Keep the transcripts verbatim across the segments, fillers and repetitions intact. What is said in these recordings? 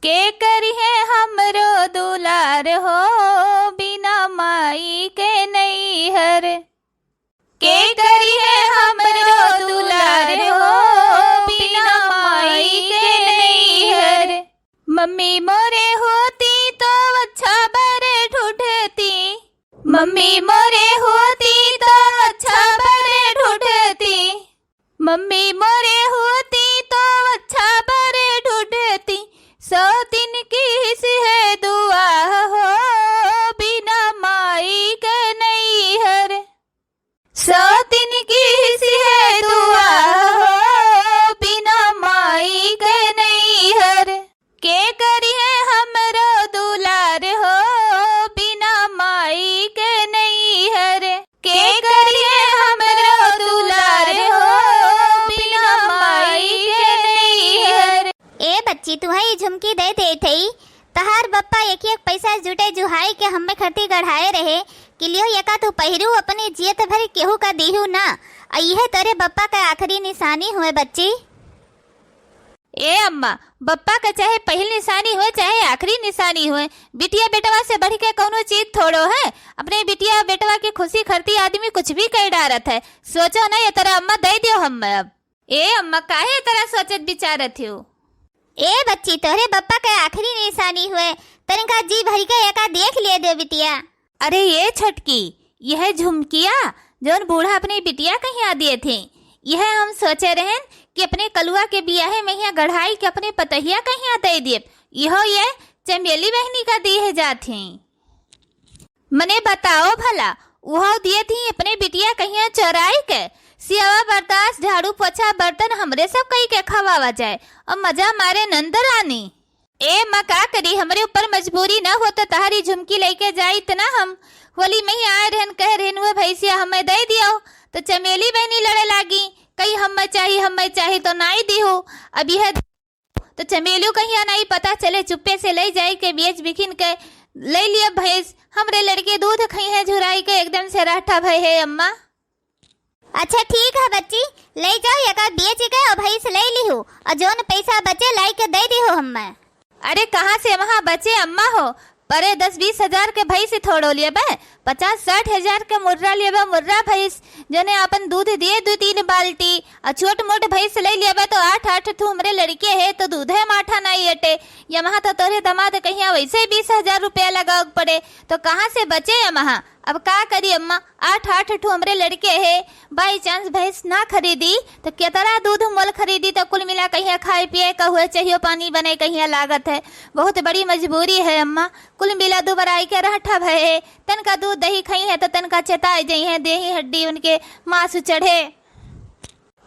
के करिहे हमरो दुलार हो, बिना माई के नैहर। के करिहे हमरो दुलार हो, बिना माई के नैहर। मम्मी मोरे होती तो अच्छा बर ढूंढती। मम्मी मोरे होती तो अच्छा बर ढूंढती। मम्मी मोरे होती तो अच्छा बर ढूंढती। सौतिन की हिस है दुआ हो, बिना माई के नैहर। सौतिन की हिस है दुआ हो, बिना माई के नैहर। के करिहे हमरो दुलार हो, बिना माई के नैहर। के करिहे हमरो दुलार हो, बिना माई के नैहर। ए बच्ची, तुहई झुमकी दे देत हई। तहार बप्पा एक एक पैसा जुटे जुहाई के हम्मे खरती गढ़ाए रहे कि लियो एका तू पहिरू, अपने जियत भर केहू का दीहू ना। आ इहे तोरे बप्पा का आखिरी निशानी हुए बच्ची। ए अम्मा, बप्पा का चाहे पहिल निशानी हुए, चाहे आखिरी निशानी हुए, बिटिया बेटवा से बढ़ के कौनो चीज थोड़ो है। अपने बिटिया बेटवा के खुशी खरती आदमी कुछ भी कह डारत है। सोचो ना ये तरह अम्मा, दे दियो हम अब। ए अम्मा, काहे तरह सोचत विचारत हो? ए बच्ची, तोहरे बप्पा के आखिरी निशानी हुए, तनिका जी भर के एका देख लिए दे बिटिया। अरे ये छोटकी, यह झुमकिया जौन बूढ़ा अपने बिटिया कहिया दिए थे, यह हम सोचे रहन कि अपने कलुआ के बियाहे में यहाँ गढ़ाई के अपने पतोहिया कहिया दे दिए। यहो ये चमेली बहनी का दिए जात हैं। मने बताओ भला, उहो दिए थी अपने बिटिया कहिया चोराई के? सियावा बर्दाश्त, झाड़ू पोछा बर्तन हमरे सब कई के खवावा जाए और मजा मारे नंद रानी। ए माँ का करी, हमरे ऊपर मजबूरी ना हो तो तहारी झुमकी लेके जाइत ना हम। होली में ही आए रहन, कह रहन हुए भैंसिया हमें दे दियो, तो चमेली बहनी लड़े लागी, कही हमें चाही, हमें चाही तो नाई दिहो। अब यह तो चमेलियो कहिया नाई पता चले, चुप्पे से ले जाए के बेच बिकिन के ले लिए भैंस। हमरे लड़के दूध खई है झुराई के, एकदम से रहठा भय है अम्मा। अच्छा ठीक है बच्ची, ले जाओ, एका बेच के और भैंस ले लिहो और जौन पैसा बचे लाई के दे दिहो हम्मे। अरे कहाँ से वहाँ बचे अम्मा हो, परे दस बीस हजार के भैंस थोड़ो लेबे, पचास साठ हजार के मुर्रा लेबे, मुर्रा भैंस, जौने आपन दूध दिए दू तीन बाल्टी, आ छोट मोट भैंस ले लेबे तो आठ आठ ठू हमरे लड़के है तो दूधे माठा नाई अटे। यमहा तो तोरे दमाद कहिया वैसे बीस हजार रुपया लगावे के पड़े, तो कहाँ से बचे यमहा? अब का करी अम्मा, आठ आठ ठू हमरे लड़के है, by chance भैंस ना खरीदी तो केतरा दूध मोल खरीदी, तो कुल मिला कहिया खाए पिए का हुए, चाहियो पानी बने कहिया लागत है। बहुत बड़ी मजबूरी है अम्मा, कुल मिला दुबराई के रहठा भय है, तनका दूध दही खई है तो तनका चेताए जई है, देही हड्डी उनके मासु चढ़े।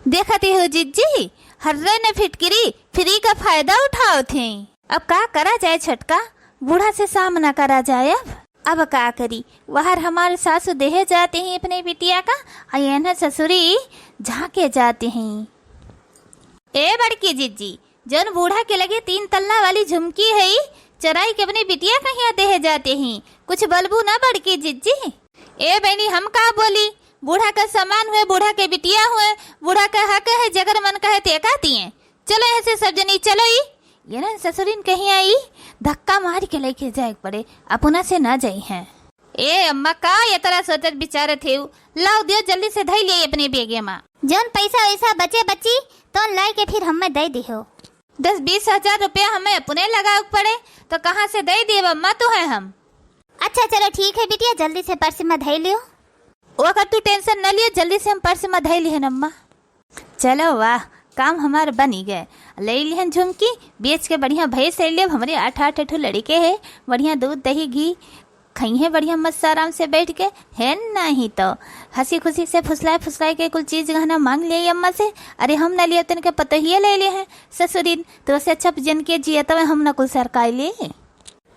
देखत हो जिज्जी, हर्रे ने फिटकिरी free का फायदा उठावत हैं। अब का करा जाए छोटका, बूढ़ा से सामना करा जाए। अब अब का करी, वहर हमार सासु देहे जाते हैं अपने बिटिया का, आ एन्हे ससुरी झांके जाते हैं। ए बड़की जिज्जी, जौन बूढ़ा के लगे तीन तल्ला वाली झुमकी है, चराई के अपने बिटिया कहिया देहे जाते हैं, कुछ बलबू ना बड़की जिज्जी? ए बहनी, हम का बोली, बूढ़ा का सामान हुए, बूढ़ा के बिटिया हुए, बूढ़ा का हक है, जगर मन कहे तेका दिए। चलो यहाँ से सब जनी, चलो ई। ये ना ससुरिन कहिया ई धक्का मार के लेके जाए के पड़े, अपना से ना जाई हैं। ए अम्मा, का ये तरह सोचत विचारत हेउ? लाओ दियो, जल्दी से धई लिए अपने बेगे मा। जौन पैसा वैसा बचे बच्ची, तौन लाई के फिर हमें दे दिहो। दस बीस हजार रुपया हमें अपने लगावे के पड़े, तो कहाँ से दे देब अम्मा तुहे हम? अच्छा चलो ठीक है बिटिया, जल्दी से पर्स में धई लियो। ओकर तू tension न लियो, जल्दी से हम पर्स में धई लिहन अम्मा। चलो वाह, काम हमार बनी गए। ले लिहन झुमकी, बेच के बढ़िया भैंस ले लेब। हमरे आठ आठ ठो लड़के है, बढ़िया दूध दही घी खइहें बढ़िया मस्त आराम से बैठ के। है नहीं तो हँसी खुशी से फुसलाए फुसलाए के कुल चीज गहना मांग लिए अम्मा से। अरे हम न लिए, तनके पतोहिए ले लिए हैं ससुरिन, तो से अच्छा जिनके जिए तब हम न कुल सरकाई लिए।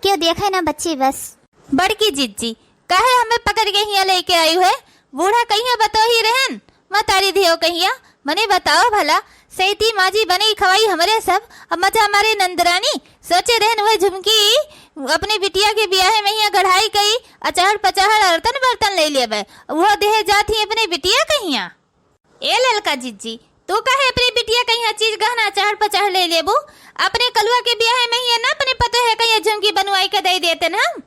क्यों देखे ना बच्ची बस। बड़की जिज्जी, काहे हमें पकड़ के हियाँ लेके आई है? बूढ़ा कहिया बतोही रहन, मतारी धियो कहिया। मने बताओ भला, सैती माजी बने खवाई हमरे सब, अब मजा मारे नंदरानी। सोचे रहन वह झुमकी अपने बिटिया के बियाहे में हियाँ गढ़ाई कई, अचहड़ पचहड़ औरतन बर्तन ले लेबे, वो देहे जात ही अपने बिटिया कहिया। ए ललका जिज्जी, तू काहे अपने बिटिया कहिया चीज गहना अचहड़ पचहड़ ले लेबू? अपने कलुआ के बियाहे में हियाँ ना अपने के दे देते ना हम।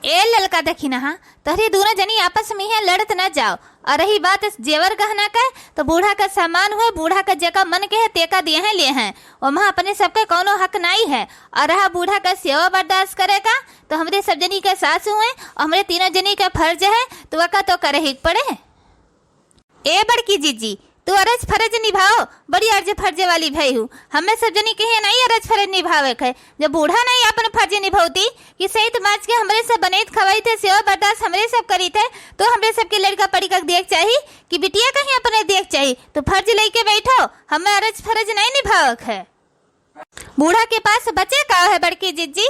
ए ललका दखिनहा, तोहरी दूनो जनी आपस में यहाँ लड़त न जाओ। और रही बात जेवर गहना का, तो बूढ़ा का सामान हुए, बूढ़ा का जेका मन के है, तेका दिए हैं, लिए हैं। ओमा अपने सबके कौनो हक नाई है। और रहा बूढ़ा का सेवा बर्दाश्त करे का, तो हमरे सब जनी के सास हुए, और हमरे तीनों जनी के फर्ज है, तो वका तो करे ही पड़े। ए बड़की जीजी, तू अरज फरज निभाओ, बड़ी अर्ज फर्ज वाली भई हूँ। हमें सब जनी कहिए नहीं अरज फरज निभावे के, जब बूढ़ा नहीं अपन फर्ज निभावती कि सहित माज के हमरे सब बनैत खवाइत है, सेवा बर्दाश्त हमरे सब करीत है, तो हमरे सबके लड़का पड़ी का देख चाही कि बिटिया कहीं अपने देख चाही। तो फर्ज लेके बैठो, हमें अरज फरज नहीं निभावे के है। बूढ़ा के पास बचे का है बड़की जिज्जी?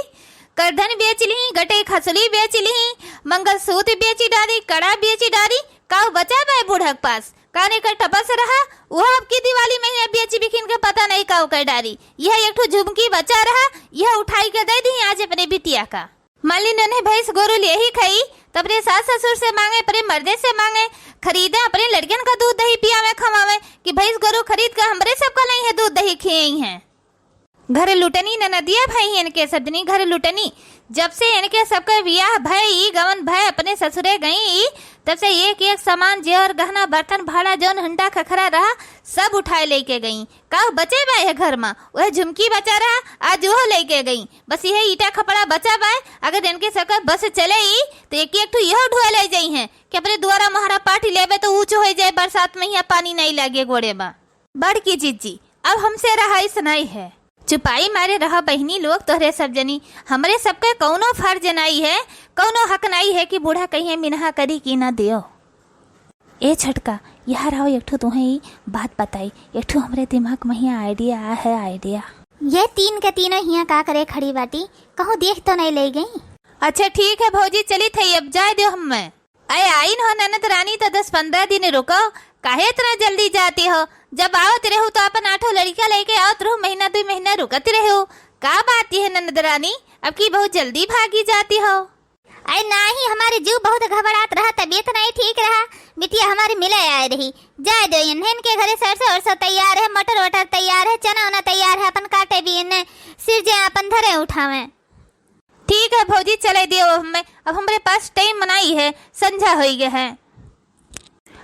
करधन बेच लिही, गटई खसुली बेच लिही, मंगलसूत्र बेची डारी, कड़ा बेची डारी, काउ बचा बा बूढ़ा के पास? काने का टपस रहा, वह अब की दिवाली में ही बेची बिकिन के पता नहीं काउ कर डारी। यह एक ठो झुमकी बचा रहा, यह उठाई के दे दी आज अपने बिटिया का। मान ली नन्हे भैंस गोरू ले ही खाई, तो अपने सास ससुर से मांगे, अपने मर्दे से मांगे, खरीदे, अपने लड़कियन का दूध दही पियावे खवावे कि भैंस गोरू खरीद के हमरे सबका नहीं है दूध दही खियाई हैं। घर लुटनी ननदिया भई इनके सब जनी घर लुटनी। जब से इनके सबके बियाह भई, गवन भई, अपने ससुरे गई, तब से एक एक सामान, जेवर गहना, बर्तन, भाड़ा, जौन हंडा खखरा रहा, सब उठाए लेके गई। का बचे बा यह घर मा? वह झुमकी बचा रहा, आज वो लेके गई। बस यह ईटा खपड़ा बचा बा। अगर इनके सबके बस चले ई, तो एक एक ठो यह ढुआ ले जाई हैं कि अपने दुआरा मोहरा पाटी लेबे तो ऊंच हो जाए, बरसात में यहाँ पानी नहीं लागे गोड़े मा। बड़की जिज्जी, अब हमसे रहाइस नाई है। चुपाई मारे रहा बहिनी लोग, तोहरे सब जनी, हमरे सबके कौनो फर्ज नाई है, कौनो हक नाई है कि बूढ़ा कहिए मिनहा करी कि ना दियो। ए छोटका, यहाँ रहो, एक ठो तुहें ई बात बताई, एक ठो हमरे दिमाग में हियाँ idea आ है, idea। ये तीन के तीनों हियाँ का करे खड़ी बाटी, कहूँ देख तो नहीं ले गई? अच्छा ठीक है भौजी, चली थई, अब जाए दो हमें। अरे आइन हो ननद रानी, तो दस पन्द्रह दिन रुको, काहे इतना जल्दी जाती हो? जब आवत रहू तो अपन आठों लड़का लेके आवत रहू, महीना दुई महीना रुकत रहू। का बात है ननद रानी, अब की बहुत जल्दी भागी जाती हो? अरे नाही, हमारे जीव बहुत घबरात रहा, तबीयत नहीं ठीक रहा, बिटिया हमारे मिले आए रही। जाए दो इन्हें, इनके घरे सरसों वरसों तैयार है, मटर वटर तैयार है, चना वना तैयार है, अपन काटे भी इन्हें, सिरजे अपन धरे उठावे। ठीक है भौजी, चले दियो हमें, अब हमरे पास time नाई है, संझा होई गए है।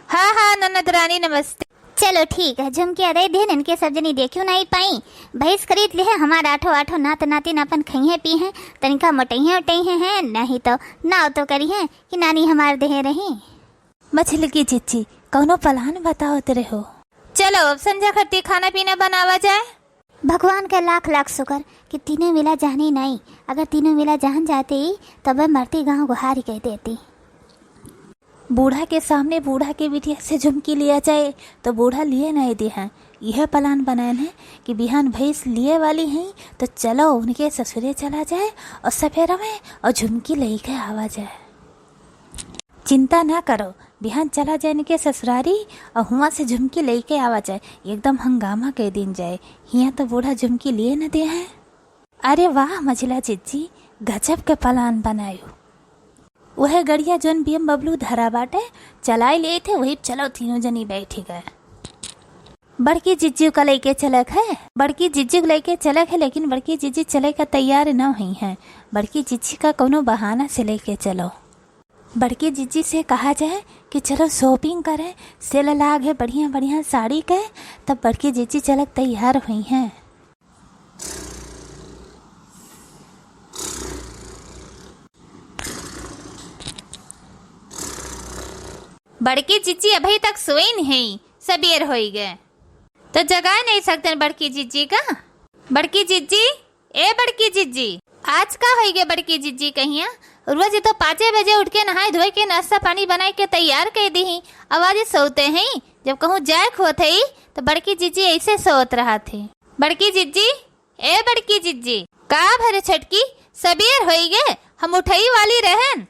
हाँ, हाँ, ननद रानी, नमस्ते। चलो, ठीक है, झुमकिया दे देन, इनके सब जनी देखियो नाई पाई। भैंस खरीद ले है, हमार आठो, आठो नात नातिन अपन खइहे पी हैं, तनिका मोटइहे उटइहे हैं, नहीं तो नाव तो करी हैं कि नानी हमार देहे रही। मछली की चिच्ची, कौनो plan बताओ तेरे हो? चलो, अब संझा खरती खाना पीना बनावा जाए। भगवान के लाख लाख शुक्र कि तीनों मिला जहनी नहीं। अगर तीनों मिला जहन जाती, तब मरती गाँव गुहारी कह देती। बूढ़ा के सामने बूढ़ा के बिटिया से झुमकी लिया जाए, तो बूढ़ा लिए नहीं दे हैं। यह plan बनाए हैं कि बिहान भैंस लिए वाली हैं, तो चलो उनके ससुरे चला जाए और सफेरा में और झुमकी लेके आवा जाए। चिंता ना करो, बिहान चला जाए इनके ससुरारी और हुआं से झुमकी लेके आवा जाए, एकदम हंगामा कह दिन जाए। हियां तो बूढ़ा झुमकी लिए न दे हैं। अरे वाह मझिला जिज्जी, गजब के plan बनायो। वह गड़िया जौन बीएम बबलू धरा बाटे, चलाई ले थे, वही चलो तीनों जनी बैठी गए। बड़की जिज्जी का लेके चलक है, बड़की जिज्जी को लेके चलक है, लेकिन बड़की जिज्जी चले का तैयार न हुई हैं। बड़की जिज्जी का कौनो बहाना से लेके चलो। बड़की जिज्जी से कहा जाए कि चलो shopping करें, sale लाग है बढ़िया बढ़िया साड़ी के, तब बड़की जिज्जी चलक तैयार हुई हैं। बड़की जिज्जी अभी तक सोई नहीं, सबेर होई गए, तो जगाए नहीं सकते बड़की जिज्जी का। बड़की जिज्जी, ए बड़की जिज्जी, आज का होई गए बड़की जिज्जी कहिया? रोज तो पाँचे बजे उठ के नहाए धोए के नाश्ता पानी बनाए के तैयार कर दी ही, अब आज सोते हैं, जब कहूँ जाए खोत है तो बड़की जिज्जी ऐसे सोत रहा थे। बड़की जिज्जी, ए बड़की जिज्जी। का भरे छटकी, सबेर होई गे, हम उठई वाली रहन।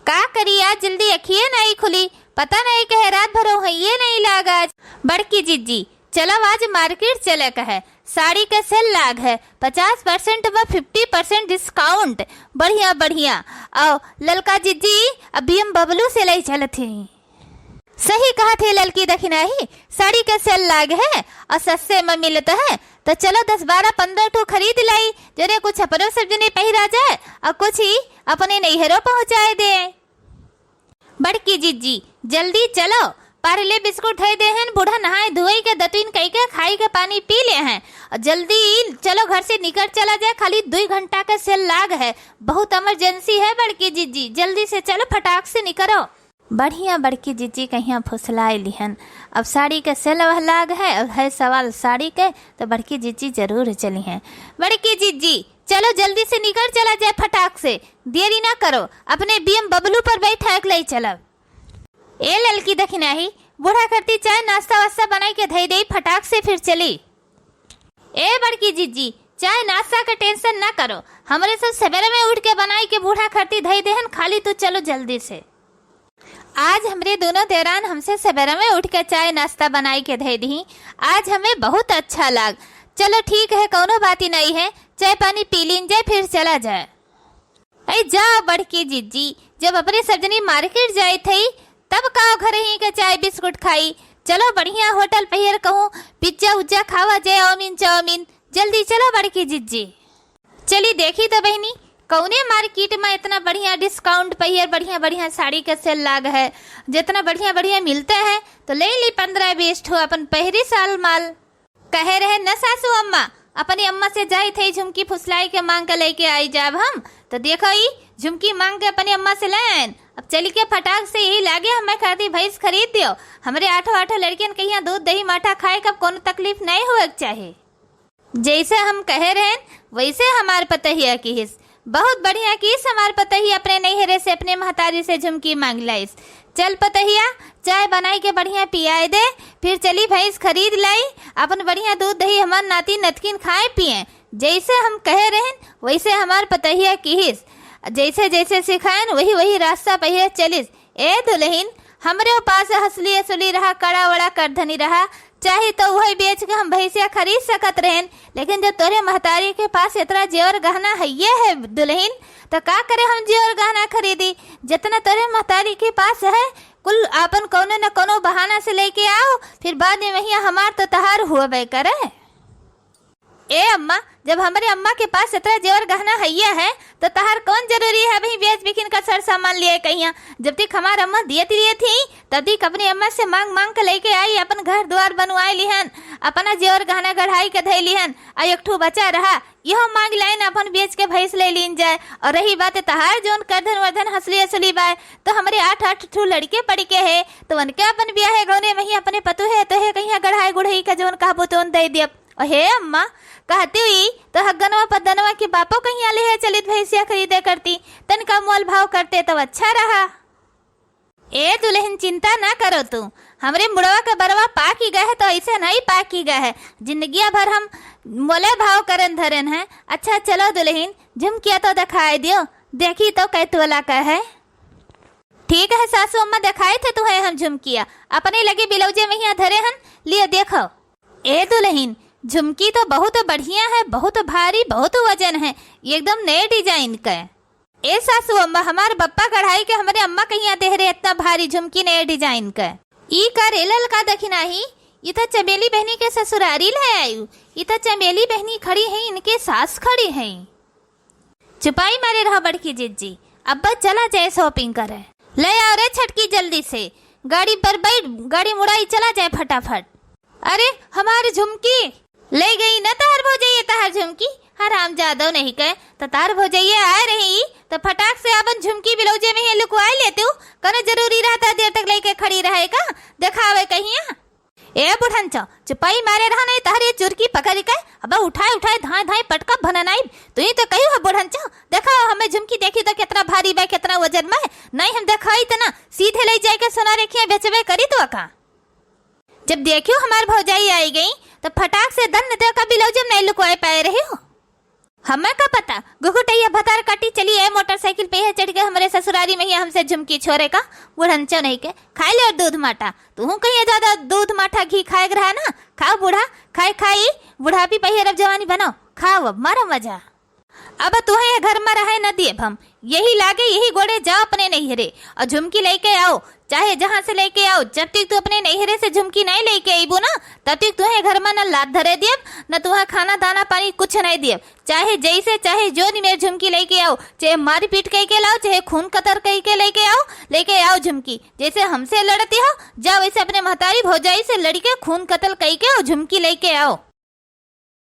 का करी आज जल्दी अखिए नहीं खुली, पता नहीं कहे रात भर उहइये नहीं लाग आज। बड़की जिज्जी, चलो आज market चले का है, साड़ी के sale लाग है, पचास percent व fifty percent discount, बढ़िया बढ़िया। और ललका जिज्जी, अभी हम बबलू से ले चलत ही। सही कहत है ललकी दखिनाही, साड़ी के sale लाग है और सस्ते में मिलत है, तो चलो दस बारह पन्द्रह ठो खरीद लाई, जरे कुछ अपनो सब जने पहिरा जाए और कुछ ही अपने नैहरो पहुँचाए दे। बड़की जिज्जी, जल्दी चलो, पार्ले बिस्कुट धइ देहन, बूढ़ा नहाए धोए के दतुइन कइ के खाई के पानी पी लेहैं। और जल्दी चलो, घर से निकर चला जाए, खाली दुइ घंटा का सेल लाग है, बहुत इमरजेंसी है बड़की जिज्जी, जल्दी से चलो, फटाक से निकरो। बढ़िया बड़की जिज्जी कहिया फुसलाए लिहन। अब साड़ी के सेल वह लाग है, अब है सवाल साड़ी के, तो बड़की जिज्जी जरूर चलिहैं। बड़की जिज्जी, चलो जल्दी से निकर चला जाए फटाक से, देरी ना करो, अपने बीएम बबलू पर बैठा के ले चलब। ए ललकी दखिनाही, बूढ़ा खरती चाय नाश्ता वास्ता बनाई के धई देई फटाक से, फिर चली। ए बड़की जिज्जी, चाय नाश्ता के टेंशन ना करो, हमरे सब सवेरे में उठ के बनाई के बूढ़ा खरती धई देहन, खाली तू चलो जल्दी से। आज हमरे दोनों देरान हमसे सवेरे में उठ के चाय नाश्ता बनाई के धई दिही, आज हमें बहुत अच्छा लाग। चलो ठीक है, कौनो बात ही नहीं है, चाय पानी पी लीन जाए, फिर चला जाए। अरे जाओ बड़की जिज्जी, जब अपने सब जनी मार्केट जाइत हई, तब का घर ही के चाय बिस्कुट खाई? चलो बढ़िया होटल पहियर कहूँ, पिज्जा उज्जा खावा जाए, चाउमीन चाउमीन। जल्दी चलो बड़की जिज्जी। चली देखी तो बहिनी, कौने मार्केट में इतना बढ़िया डिस्काउंट पहियर, बढ़िया बढ़िया साड़ी के सेल लाग है, जितना बढ़िया बढ़िया मिलते हैं तो ले ली पन्द्रह बीस ठो, अपन पहिरी साल माल। कहे रहे न सासू अम्मा, अपनी अम्मा से जाइत हई झुमकी फुसलाई के मांग के लेके आई जाब हम। तो देखो ई झुमकी मांग के अपनी अम्मा से ले आयन। अब चली के फटाक से यही लागे हमें खाती भैंस खरीद दियो। हमरे आठों आठों लड़कियन के यहाँ दूध दही माठा खाए का कौनो तकलीफ नहीं हुए के चाहे। जैसे हम कहे रहेन वैसे हमार पतहिया किहिस। बहुत बढ़िया किहिस हमार पतहिया, अपने नैहरे से अपने महतारी से झुमकी मांग लाइस। चल पतहिया, चाय बनाई के बढ़िया पियाए दे, फिर चली भैंस खरीद लाई, अपन बढ़िया दूध दही हमार नाती नतकिन खाए पिए। जैसे हम कहे रहेन वैसे हमार पतहिया किहिस, जैसे जैसे सिखाएन वही वही रास्ता पहिया चलिस। ए दुलहिन, हमरे पास हसली असुली रहा, कड़ा वड़ा करधनी रहा, चाही तो उहइ बेच के हम भैंसिया खरीद सकत रहेन, लेकिन जब तोरे महतारी के पास इतना जेवर गहना हइये है दुलहिन, तो का करे हम जेवर गहना खरीदी? जितना तोरे महतारी के पास है, कुल आपन कौनो न कौनो बहाना से लेके आओ, फिर बाद में वहिया हमार तो तहार हुअबे करे। ए अम्मा, जब हमरे अम्मा के पास इतना जेवर गहना हइया है, तो तहार कौन जरूरी है अभी बेच बिकिन का सर सामान लिए कहिया? जब तक हमार अम्मा दियत लिए थी, तब तक अपनी अम्मा से मांग मांग के लेके आई, अपन घर द्वार बनवाए लिहन, अपना जेवर गहना गढ़ाई के धई लिहन, आ एक ठू बचा रहा, इहो मांग लाइन अपन बेच के भैंस ले लीन जाए। और रही बात तहार जौन करधन वर्धन हसली असली बाय, तो हमरे आठ आठ ठू लड़के पड़के है, तो उनके अपन ब्याहे गौने में ही अपने पतोहे तोहे कहिया गढ़ाई गुढ़ाई का जौन कहबो तौन दे दियब। अहे अम्मा, कहती हुई तो हग्गनवा पद्दनवा के बापो कहिया ले है चलित भैंसिया खरीदे करती, तनिका मोल भाव करते तो अच्छा रहा। ए दुलहिन, चिंता ना करो तू, हमरे मुड़वा का बरवा पाकी गए है तो ऐसे नहीं पाकी गए है, जिंदगिया भर हम मोले भाव करन धरन है। अच्छा चलो दुलहिन, झुमकिया तो दिखाए दियो, देखी तो कै तोला का है। ठीक है सासू अम्मा, दिखाए थे तुम्हें हम झुमकिया, अपने लगे बिलौजे में हिया धरे हन, लियो देखो। ए दुलहिन, झुमकी तो बहुत बढ़िया है, बहुत भारी, बहुत वजन है, एकदम नए डिजाइन का। ए सासू अम्मा, हमार बप्पा गढ़ाई के हमरे अम्मा कहिया देहरे इतना भारी झुमकी नए डिजाइन का। ई का रे ललका दखिनाही, ई तो चमेली बहनी के ससुरारी ले आयु, ई तो चमेली बहनी खड़ी है, इनके सास खड़ी है। चुपाई मारे रहो बड़की जिज्जी, अब चला जाए shopping करे। ले आओ रे छटकी जल्दी से, गाड़ी पर बैठ, गाड़ी मुड़ाई चला जाए फटाफट। अरे हमार झुमकी ले गई न तहार भौजैया, तहार झुमकी। हराम जादो नहीं कहे तो तहार भौजैया आए रही तो फटाक से अपन झुमकी बिलौजे में ही लुकवाए लेते हो। कने जरूरी रहता देर तक लेके खड़ी रहे का, दिखावे कहिया। ए बुढ़नचो, चुपाई मारे रहा, नहीं तहरे चुरकी पकड़ के अब उठाए उठाए धाए धाए पटका भननाई। तू ही तो कही हो बुढ़नचो, देखा हमें झुमकी देखी तो कितना भारी बा, कितना वजन में। नहीं हम देखाई तना, सीधे ले जाए के सोना रेखिया बेचबे करी तो का। जब देखियो हमार भौजाई आई गई तो फटाक से दन दे का बिलौजे में नहीं लुकवाए पाए रही हो। हमें का पता, गुगुटैया भतार काटी चली ए मोटरसाइकिल पे है चढ़ के हमरे ससुरारी में ही हमसे झुमकी छोरे का। बुढ़नचो नहीं के खाए ले और दूध माठा, तू कहिए ज्यादा दूध माठा घी खाए के रहा ना। खाओ बूढ़ा, खाई खाई बुढ़ापी पहिए रब जवानी बनाओ, खाओ अब मारो मजा। अब तुहे ये घर मा रहे न दियब हम। यही लागे, यही गोड़े जाओ अपने नैहरे और झुमकी लइके आओ, चाहे जहाँ से लइके आओ। जब तक तू अपने नैहरे से झुमकी नहीं लइके अइबू ना, तब तक तुहे घर मा न लात धरे दियब, न तुहे खाना दाना पानी कुछ नहीं दियब। चाहे जैसे चाहे जो नी मेर झुमकी लइके आओ, चाहे मारपीट कइके लाओ, चाहे खून कतर कइके लइके आओ, लइके आओ झुमकी। जैसे हमसे लड़ती हो, जाओ वैसे अपने महतारी भौजाई से लड़िके खून कतल कइके और झुमकी लइके आओ।